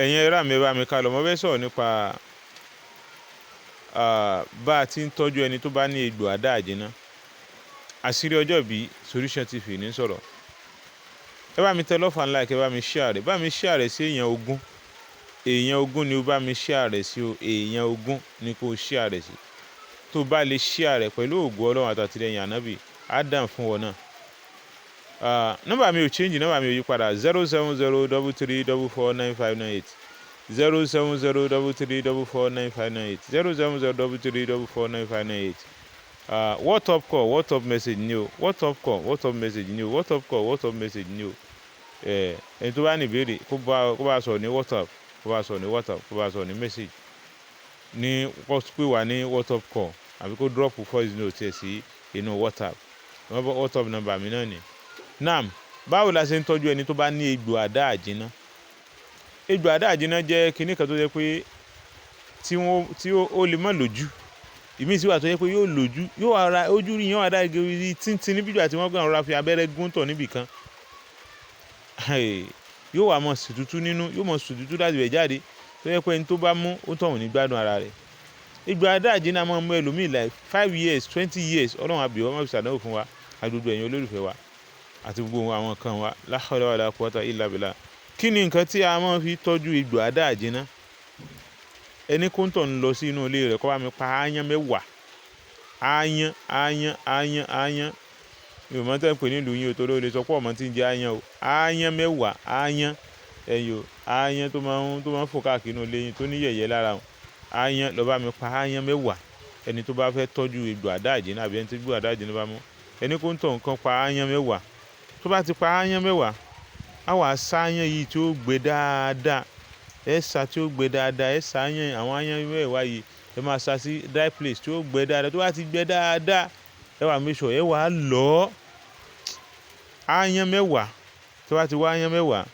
Ẹ̀yin ará mi, ẹ bá mi ká lọ. Mo fẹ́ sọ̀rọ̀ nípa bá a ti ń tọ́jú ẹni tó bá ní egbò àdáàjinná. Àṣírí Ọjọ́ Ìbí Solution TV ní sọ̀rọ̀. Ẹ bá mi tẹ love and like, ẹ bá mi share rẹ̀, bá mi share rẹ̀ sí èèyàn 20. Èèyàn 20 ni ó bá mi share rẹ̀ sí o. Èèyàn 20 ni kó share rẹ̀ sí. Tó bá lè share rẹ̀, pẹ̀lú ògo Ọlọ́run àtàtìlẹ́yìn Ànábì, Adam fún wọn náà. Nọ́mbà mi ò change, nọ́mbà mi ò yí padà: 07033449598, 07033449598, 07033449598. WhatsApp call, WhatsApp message ni o. WhatsApp call, WhatsApp message ni o. WhatsApp call, WhatsApp message ni o. Ẹni tó bá ní ìbéèrè, kó bá sọ̀rọ̀ ní WhatsApp, kó bá sọ̀rọ̀ ní WhatsApp, kó bá sọ̀rọ̀ ní message, ní kó pè wá ní WhatsApp call, àbí kó drop voice note ẹ̀ sí inú WhatsApp. WhatsApp number mi náà ni. Naam, báwo la ṣe ń tọ́jú ẹni tó bá ní egbò àdá àjínà? Egbò àdá àjínà jẹ́ kinní kan tó jẹ́ pé tí wọ́n tí ó lè má lójú. Ìmíì sì wà tó jẹ́ pé yóò lójú, yóò wá ra ojú rí, yóò wá dá igi tíntín níbi ìgbà tí wọ́n gbọ́n rọra fi abẹ́rẹ́ gún tọ̀ níbì kan. Yóò wá mọ̀ sùtútù nínú, yóò mọ̀ sùtútù láti bẹ̀ jáde, tó jẹ́ pé ẹni tó bá mú ó tọ̀hún ní gbádùn ara rẹ̀. Egbò àdá àjínà máa ń mú ẹlòmíì like 5 years, 20 years. Ọlọ́run àbíọ́ má fi ṣàdánwò fún wa àti gbogbo ẹ̀yin olólùfẹ́ wa àti gbogbo àwọn kan wa. La hawla wala quwwata illa billah. Kí ni nǹkan tí a máa ń fi tọ́jú egbò àdá àjínà? Ẹni kó ń tọ̀ ń lọ sí inú ilé rẹ̀, kó bá mi pa aáyán 10. Aáyán, aáyán, aáyán, aáyán. Mi ò mọ̀ tẹ́ ń pè nílùú yín o, torí o lè sọ pé ọmọ tí ń jẹ aáyán o. Aáyán 10, aáyán, ẹ̀yin o, aáyán tó máa ń fò káàkiri inú ilé yín, tó ní yẹ̀yẹ́ lára wọn. Aáyán, lọ bá mi pa aáyán 10. Ẹni tó bá fẹ́ tọ́jú egbò àdá àjínà àbí ẹni tí egbò àdá àjínà bá mú, ẹni kó ń tọ̀ nǹkan pa aáyán 10. Tó bá ti pa aáyán 10, á wà sá aáyán yìí tí ó gbẹ dáadáa. Ẹ sá tí ó gbẹ dáadáa, ẹ sá aáyán, àwọn aáyán 10 yìí, ẹ máa sá sí dry place tí ó gbẹ dáadáa. Tó bá ti gbẹ dáadáa, ẹ wá make sure ẹ wá lọ̀. Aáyán 10, tó bá ti wá aáyán 10,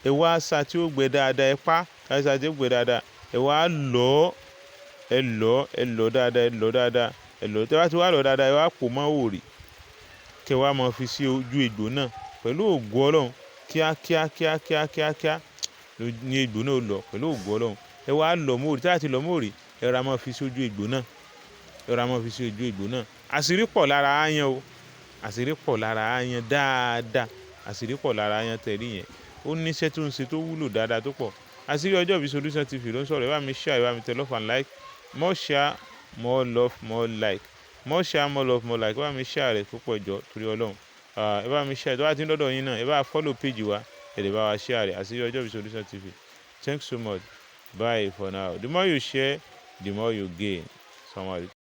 ẹ wá sá tí ó gbẹ dáadáa, ẹ pa, ẹ sá tí ó gbẹ dáadáa, ẹ wá lọ̀, ẹ lọ̀, ẹ lọ̀ dáadáa, ẹ lọ̀ dáadáa, ẹ lọ̀. Tí ẹ bá ti wá lọ̀ dáadáa, ẹ wá pò mọ́ òrì, kí ẹ wá máa fi sí ojú egbò náà. Pẹ̀lú ògo Ọlọ́run, kíá kíá kíá kíá kíá kíá ní egbò náà ó lọ pẹ̀lú ògo Ọlọ́run. Ẹ wá lọ̀ mọ́ òrì, tí ẹ bá ti lọ̀ mọ́ òrì, ẹ rọra máa fi sí ojú egbò náà. Ẹ rọra máa fi sí ojú egbò náà. Àṣírí pọ̀ lára aáyán o. Àṣírí pọ̀ lára aáyán dáadáa. Àṣírí pọ̀ lára aáyán tẹ̀rí yẹn. Ó ní iṣẹ́ tó ń ṣe tó wúlò dáadáa tó pọ̀. Àṣírí Ọjọ́ Ìbí Solution TV ló ń sọ̀rọ̀. Ẹ bá mi share, ẹ bá mi tẹ love and like. More share, more love, more like. More share, more love, more like. Ẹ bá mi share rẹ̀ púpọ̀ jọ torí Ọlọ́run. Ẹ bá mi share. Tó bá ti ń dọ́dọ̀ yín náà, ẹ bá follow page wa, ẹ lè bá wa share rẹ̀. Àṣírí Ọjọ́ Ìbí Solution TV. Thanks so much. Bye for now. The more you share, the more you gain. Assalamu alaikum.